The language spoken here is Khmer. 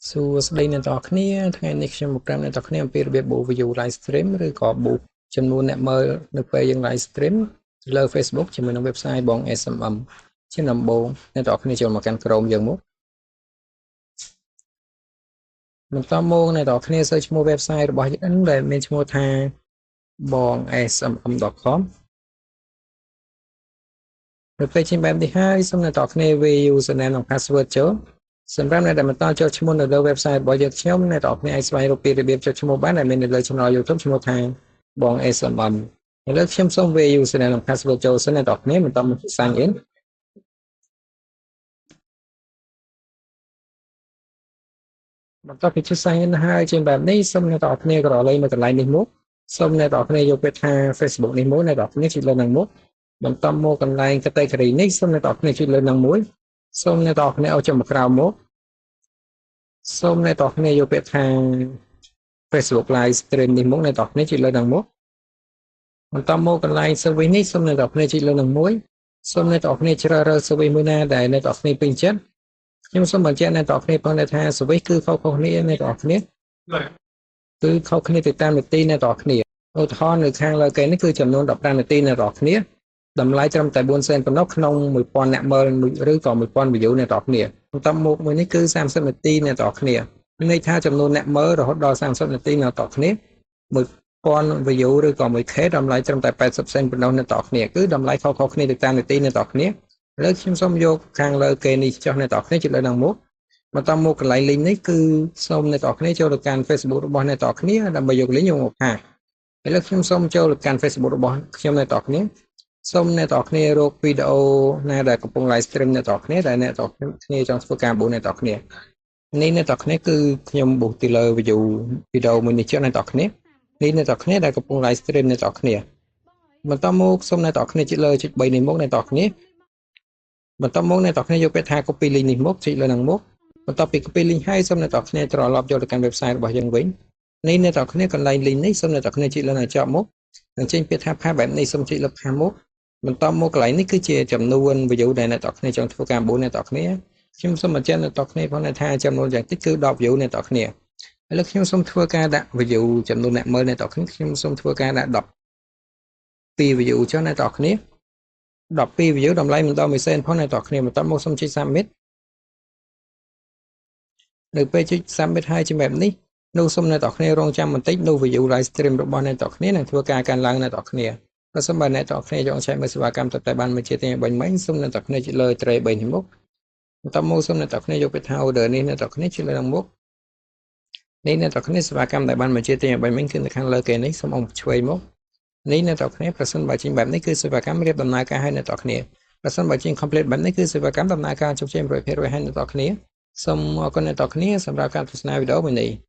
សួស្តីអ្នកទាំងអស់គ្នាថ្ងៃនេះខ្ញុំមកប្រាប់អ្នកទាំងអស់គ្នាអំពីរបៀប boost view live stream ឬក៏ boost ចំនួនអ្នកមើលនៅពេលយើង live stream លើ Facebook ជាមួយនឹង website បង SMM ជាដំបូងអ្នកទាំងអស់គ្នាចូលមកកាន់ Chrome យើងមកបន្តមកអ្នកទាំងអស់គ្នា search ឈ្មោះ website របស់យើងដែលមានឈ្មោះថាបង smm.com នៅពេលចេញបែបនេះហើយសូមអ្នកទាំងអស់គ្នាវាយ username និង password ចូលសម្រាប់អ្នកដែលមិនតចុះឈ្មោះនៅលើ website របស់យើងខ្ញុំអ្នកទាំងអស់គ្នាអាចស្វែងរកពីរបៀបចុះឈ្មោះបានដែលមាននៅលើ channel YouTube ឈ្មោះថាបង SMM ឥឡូវខ្ញុំសូមវាយ username និង password ចូលសិនអ្នកទាំងអស់គ្នាបន្តមក sign in បន្ទាប់ពីចុច sign in ហើយជាបែបនេះសូមអ្នកទាំងអស់គ្នាក្រឡេមកកន្លែងនេះមកសូមអ្នកទាំងអស់គ្នាយកពាក្យថា Facebook នេះមកអ្នកទាំងអស់គ្នាចុចលើនឹងមកបន្តមកកន្លែង category នេះសូមអ្នកទាំងអស់គ្នាចុចលើនឹងមួយសូមអ្នកទាំងអស់គ្នាឲ្យចុះមកក្រោមមកសូមអ្នកទាំងអស់គ្នាយកពាក្យថា Facebook Live Stream នេះមកអ្នកទាំងអស់គ្នាចុចលើនឹងមកបន្តមកកន្លែង service នេះសូមអ្នកទាំងអស់គ្នាចុចលើនឹងមួយសូមអ្នកទាំងអស់គ្នាជ្រើសរើស service មួយណាដែលអ្នកទាំងអស់គ្នាពេញចិត្តខ្ញុំសូមបញ្ជាក់អ្នកទាំងអស់គ្នាផងដែរថា service គឺខុសៗគ្នាអ្នកទាំងអស់គ្នាគឺខុសគ្នាទៅតាមនាទីអ្នកទាំងអស់គ្នាឧទាហរណ៍នៅខាងលើគេនេះគឺចំនួន15នាទីអ្នកទាំងអស់គ្នាតម្លៃត្រឹមតែ4សេនប៉ុណ្ណោះក្នុង1000អ្នកមើលឬក៏1000 view អ្នកទាំងអស់គ្នាបន្តមកមួយនេះគឺ30នាទីអ្នកទាំងអស់គ្នាមានន័យថាចំនួនអ្នកមើលរហូតដល់30នាទីអ្នកទាំងអស់គ្នា1000 view ឬក៏ 1K តម្លៃត្រឹមតែ80សេនប៉ុណ្ណោះអ្នកទាំងអស់គ្នាគឺតម្លៃខុសៗគ្នាទៅតាមនាទីអ្នកទាំងអស់គ្នាឥឡូវខ្ញុំសូមយកខាងលើគេនេះចុះអ្នកទាំងអស់គ្នាចុចលើនឹងមកបន្តមកកន្លែង link នេះគឺសូមអ្នកទាំងអស់គ្នាចូលទៅកាន់ Facebook របស់អ្នកទាំងអស់គ្នាដើម្បីយក link យកមកផាកឥឡូវខ្ញុំសូមចូលទៅកាន់ Facebook របស់ខ្ញុំអ្នកទាំងអស់គ្នាសូមអ្នកទាំងអស់គ្នារកវីដេអូណាដែលកំពុង live stream អ្នកទាំងអស់គ្នាដែលអ្នកទាំងអស់គ្នាចង់ធ្វើការបូអ្នកទាំងអស់គ្នានេះអ្នកទាំងអស់គ្នាគឺខ្ញុំបូទីលើ view វីដេអូមួយនេះចុះអ្នកទាំងអស់គ្នានេះអ្នកទាំងអស់គ្នាដែលកំពុង live stream អ្នកទាំងអស់គ្នាបន្តមកសូមអ្នកទាំងអស់គ្នាចុចលើចុច3នេះមកអ្នកទាំងអស់គ្នាបន្តមកអ្នកទាំងអស់គ្នាយកពាក្យថា copy link នេះមកចុចលើនឹងមកបន្ទាប់ពី copy link ហើយសូមអ្នកទាំងអស់គ្នាត្រឡប់យកទៅកាន់ website របស់យើងវិញនេះអ្នកទាំងអស់គ្នាកន្លែង link នេះសូមអ្នកទាំងអស់គ្នាចុចលើនឹងចប់មកនឹងចេញពាក្យថា paste បែបនេះសូមចុចលើ paste មកបន្តមកកន្លែងនេះគឺជាចំនួន view ដែលអ្នកទាំងអស់គ្នាចង់ធ្វើការបូអ្នកទាំងអស់គ្នាខ្ញុំសូមបញ្ជាក់អ្នកទាំងអស់គ្នាផងថាចំនួនយ៉ាងតិចគឺ10 view អ្នកទាំងអស់គ្នាឥឡូវខ្ញុំសូមធ្វើការដាក់ view ចំនួនអ្នកមើលអ្នកទាំងអស់គ្នាខ្ញុំសូមធ្វើការដាក់12 view ចុះអ្នកទាំងអស់គ្នា12 view តម្លៃមិនដល់1សេនផងអ្នកទាំងអស់គ្នាបន្តមកសូមចុច submit នៅពេលចុច submit ហើយជាបែបនេះនោះសូមអ្នកទាំងអស់គ្នារងចាំបន្តិចនោះ view live stream របស់អ្នកទាំងអស់គ្នានឹងធ្វើការកើនឡើងអ្នកទាំងអស់គ្នាបើសិនបើអ្នកទាំងអស់គ្នាចង់ឆែកមើលសេវាកម្មទៅតែបានមួយជាទីបាញ់មិញសូមអ្នកទាំងគ្នាចុចលើ tray 3នេះមុខបន្តមកសូមអ្នកទាំងគ្នាយកពាក្យថា order នេះអ្នកទាំងគ្នាចុចលើនឹងមុខនេះអ្នកទាំងគ្នាសេវាកម្មដែលបានមួយជាទីបាញ់មិញគឺនៅខាងលើគេនេះសូមអង្គឆ្វេងមកនេះអ្នកទាំងគ្នាប្រសិនបើចេញបែបនេះគឺសេវាកម្មរៀបដំណើរការឲ្យអ្នកទាំងគ្នាប្រសិនបើចេញ complete បែបនេះគឺសេវាកម្មដំណើរការជោគជ័យ100%ឲ្យអ្នកទាំងគ្នាសូមអរគុណអ្នកទាំងគ្នាសម្រាប់ការទស្សនាវីដេអូមួយនេះ។